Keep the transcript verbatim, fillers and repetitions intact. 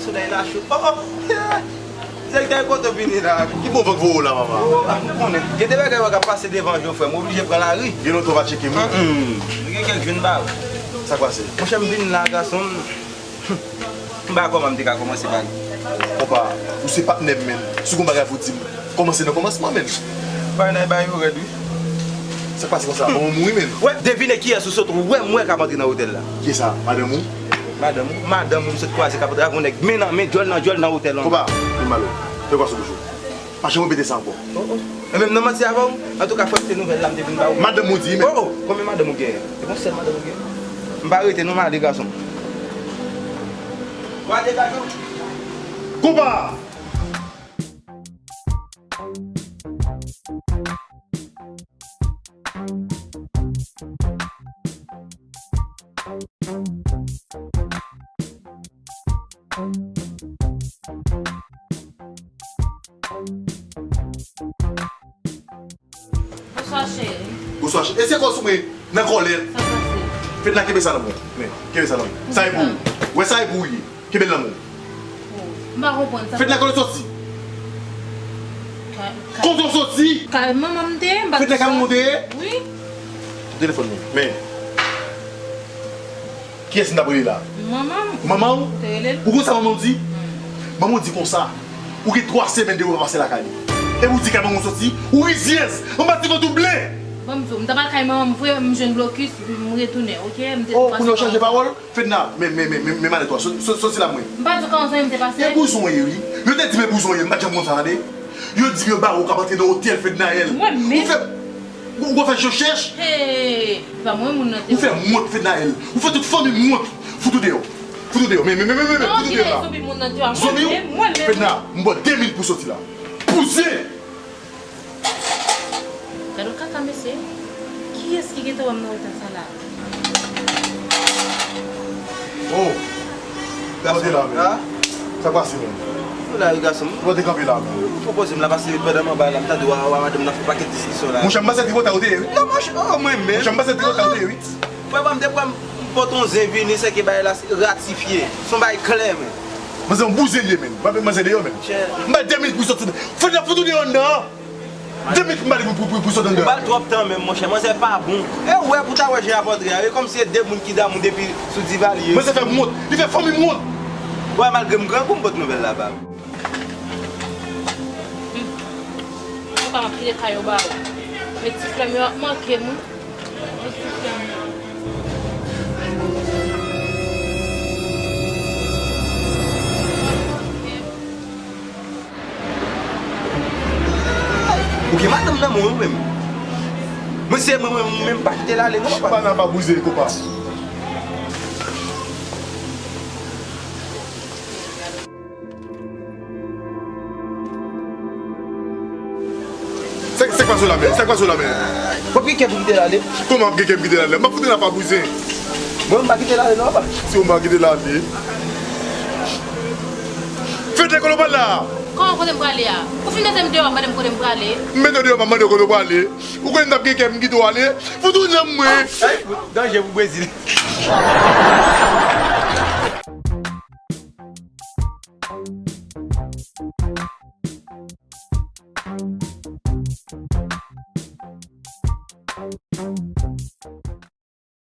Sèktè la cho. Oh, oh. Sèktè kote w vini la? Ki bon van k voye w la, papa? Ou konnen. Gen de bagay w ap pase devan je w, frè m, ou oblije pran lari. Gen lontan w pa tcheke m. Mm, mm. Gen kèk jou m pa wè. Sa k pase? Monchè, m vin la, gason m. M pa kòman m te ka kòmanse pale. Konpa, ou se patnè m, menn. Si w gon bagay pou w di m, kòmanse nan kòmansman, menn. Bagay nan bay yo rèd, wi. Sa k pase konsa? Manman w mouri, menn. Wè, devine kiyès ou sot wè m wè k ap antre nan otèl la. Kiyès sa? Madanm ou? Madanm ou? Madanm ou m sot kwaze k ap antre avè yon nèg men nan men, djòl nan djòl nan otèl lan. Konpa, vin ba l. Fè kwa sou bouch ou. Pa janm repete sa ankò. Oh, oh. E menm nan manti avè w? Antouka, frè m, se nouvèl la m te vin ba ou. Madanm ou di, men. Oh, oh. Konbyen madanm ou genyen? Se yon sèl madanm ou genyen? M pa rete non, m ale, gason m. W ale, gason m. Konpa! Bonswa, cheri. Bonswa, cheri. E se kòz ou mwen nan kòlèt. Sa pase? Fedna, kenbe sa nan men w. Men, kenbe sa nan men w. Sa e pou ou. Wè, sa e pou ou ye. Kenbe l nan men w. Oh, m pa konprann sa. Fedna, kote w soti? Ka-, ka-, kote w soti? Kay manman m te ye, m pa... Fedna, kay manman w te ye? Wi. Telefòn mwen. Men. Kiyès m t ap rele la? Manman m. Manman w? Ou te rele l? Ou konn sa manman w di? Hmm. Manman w di konsa, ou gen twa semèn depi w pa pase lakay li. Epi w di kay manman w soti, ou rizyèz, anba ti vant ou ble! Ban m di w, m t ap al kay manman m vre, m jwenn blokis, m retounen, oke? M te... Oh, kounye a w chanje pawòl? Fedna, men, men, men, men, men malèt ou a, soti la mwen. M pa di w kòman zanmi m te pase. E bouzon w ye, wi. Yo te di m e bouzon w ye, m pa t janm konn sa, tande. Yo di m yo ba ou k ap antre nan otèl Fednaelle. Mwen menm? Ou fè, ou, ou fè je w chèch? Hey, se pa mwen moun nan te... Ou fè wont Fednaelle. Ou fè tout fanmi m wont. Fout ou deyò. Fout ou deyò. Men, men, men, men, men, fout ou deyò la. Zonbi w? Fedna, m ba w de minit pou w soti la. Bouzen! Gad yon kaka, mesye. Kiyès ki gentan wè m nan eta sa la? Oh! Ou te la menm? Sa k pase menm? Ou la wi, gason m. Ou te kanpe la menm? Ou pwopoze m la pase pandan m anba la, m tande w a, w a madanm nan fè pakèt diskisyon la. Monchè, m panse tripotay ou te ye, wi. Non, monchè, oh, mwen menm. Monchè, m panse tripotay ou te ye, wi. Frè pa m te pran m pot yon zen vini, se ke bagay la ratifye. Se yon bagay klè, men. Manzè yon bouzen li ye, menn. M ap met manzè deyò, menn. M ba l de minit pou l soti. Fedna, fout ou deyò anndan an. De minit m ba li pou, pou, pou, pou sot anndan. Ou ba l twòp tan menm, monchè. Manzè pa bon. E ou wè pou w ta wè jan y ap antre a. E kòmsi se de moun ki damou depi sou Divalye. Manzè fè m wont. Li fè fanmi m wont. Wè, malgre m grangou, m pot nouvèl la ba ou. Hmm. Ou pa m ap kite kay yo ba ou. Men ti flè m yo ap manke m, wi. Ou gen madanm nan men w menm. Mwen se mwen, mwen, mwen menm pa kite l ale non, papa. Bana pa bouze, konpa. Sa, sa k pase w la menm? Sa k pase w la menm? W ap gen kè pou kite l ale? Kòman w ap gen kè pou kite l ale? M ap fout w nan pa bouzen. Mwen, m pa kite l ale non, papa. Si w pa kite l ale. Fedna, kote w prale la? Kòman kote m prale a? Ou fin mete m deyò, w ap mande m kote m prale? M mete w deyò, m ap mande w kote w prale. Ou konnen m t ap gen kè pou m kite w ale? Fout ou nan men mwen. Ay, danje pou Brezil.